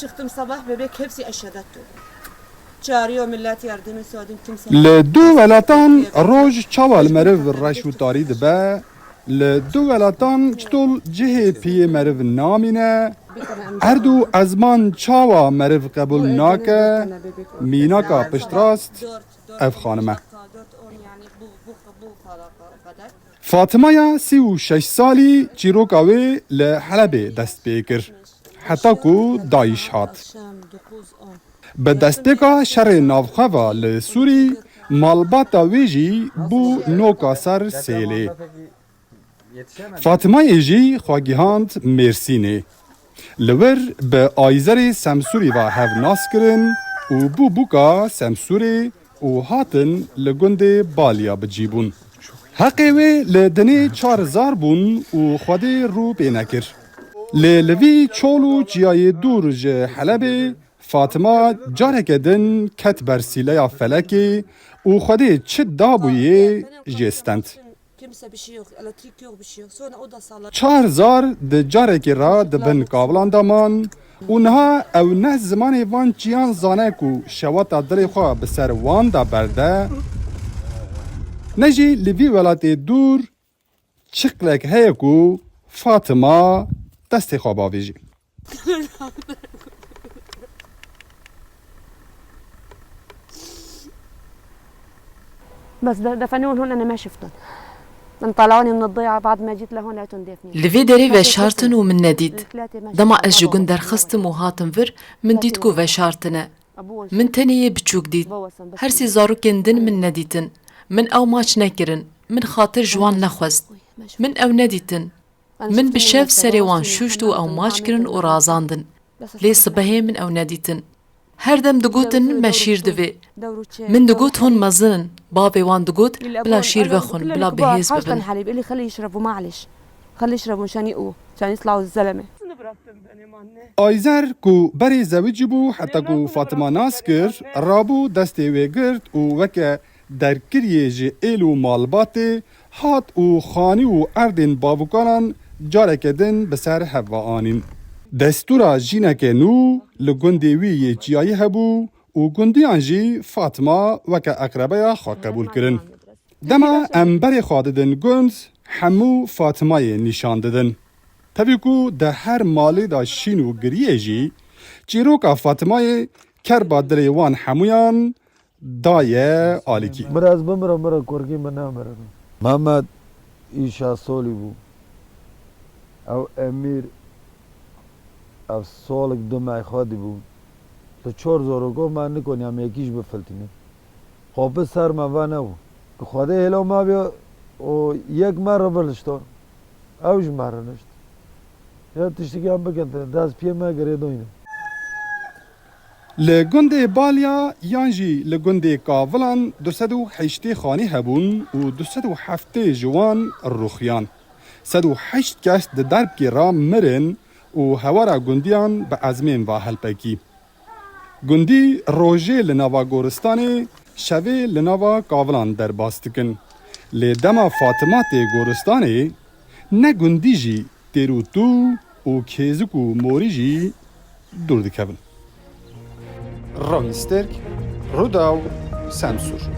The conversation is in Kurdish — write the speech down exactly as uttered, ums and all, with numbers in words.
Çıktım sabah, bebek hepsi aşağıda. Çağırıyor millet, yardım istedim, kimse. Li du welatan roj çawa li meriv reş û tarî dibe, li du welatan çitol cihê piyê meriv namîne, erd û ezman çawa meriv qebûl nake, mînaka piştrast ev xanim e. Fatimaya sî û şeş salî çîroka wê li Helebê dest pê kir, heta ku DAIŞ hat. Bi destpêka şerê navxwe ve li Sûrî, malbata wê jî bû noka ser sêlê. Fatimayê jî xwe gihand Mêrsînê. Li wir bi Ayzerê Semsûrî ve hev nas kirin û bû bûka Semsûrê û hatin li gundê Balya bi cî bûn. Heqê wê li dinê çar zar bûn û Xwedê rû pê nekir. Lê li vî çol û çiyayê dûr ji Helebê Fatima careke din ket ber sîleya felekê û Xwedê çi dabûyê jê stend. Kimse bir şey yok, elektrik yok, bir şey yok. Sonra o da sağlam. Çar zar di carekê re di bin kavilan de man û niha ew ne zimanê van çiyan zane ku şewata dilê xwe bi ser wan de berde, ne jî li vî welatê dûr çiqlek heye ku Fatima destê xwe bavêjî. بس د- دفنوهم هون، أنا ما شفتهم. أنا طلعوني من الضيعة بعد ما جيت لهون، لقيتهم دافنين. Li vê derê veşartin û min nedît. Dema ez ji gund derxistim û hatim vir, min dît ku veşartine. Min tenê yê biçûk dît. Her sê zarokên din min nedîtin. Min ew maç nekirin. Min xatir ji wan nexwest. Min ew nedîtin. Min bi şev serê wan şûşt û ew maç kirin û razandin. Lê sibehê min ew nedîtin. Her dem digotin me şîr divê. Min digot hûn mezin in. Bavê wan digot bila şîr vexwin, bila bihêz bibin. Ayzer ku berê zewicî bû heta ku Fatima nas kir, rabû destê wê girt û weke derkiriyê ji êl û malbatê hat û xanî û erdên bavûkanan careke din bi ser hev ve anîn. Destûra jîneke nû li gundê wî yê çiyayî hebû û gundiyan jî Fatima weke eqrebeya xwe qebûl kirin. Dema em berê xwe didin gund, hemû Fatimayê nîşan didin. Tevî ku di her malê de şîn û giriyê jî, çîroka Fatimayê kerba dilê wan hemûyan daye alîkî. Mir ez bimirim, mir kurkî min nemirin. Mehmet îşa solî bû. Ew Emîr, ev solik du meh xwe dibû. Li çor zoroko me nikoniya me yekî jî bifiltînin. Xwe bi ser me ve nebû. Xwedê hêlo me bê û yek me re bilişto. Ew ji me re nişt. Ya tiştekî em bikin, dest piyê me girêdoyne. Li gundê Balya yan jî li gundê Kavilan du sed û heştê xanî hebûn û du sed û heftê ji wan rûxiyan. Sed û heşt kes di derbkê re mirin û hewara gundiyan bi ezmên ve helpekî. Gundî rojê li nava goristanê, şevê li nava kavilan derbas dikin. Lê dema Fatima tê goristanê, ne gundî jî têr û tû û kêzik û morî jî dûr dikevin. Ronî Sterk, Rûdaw, Semsûr.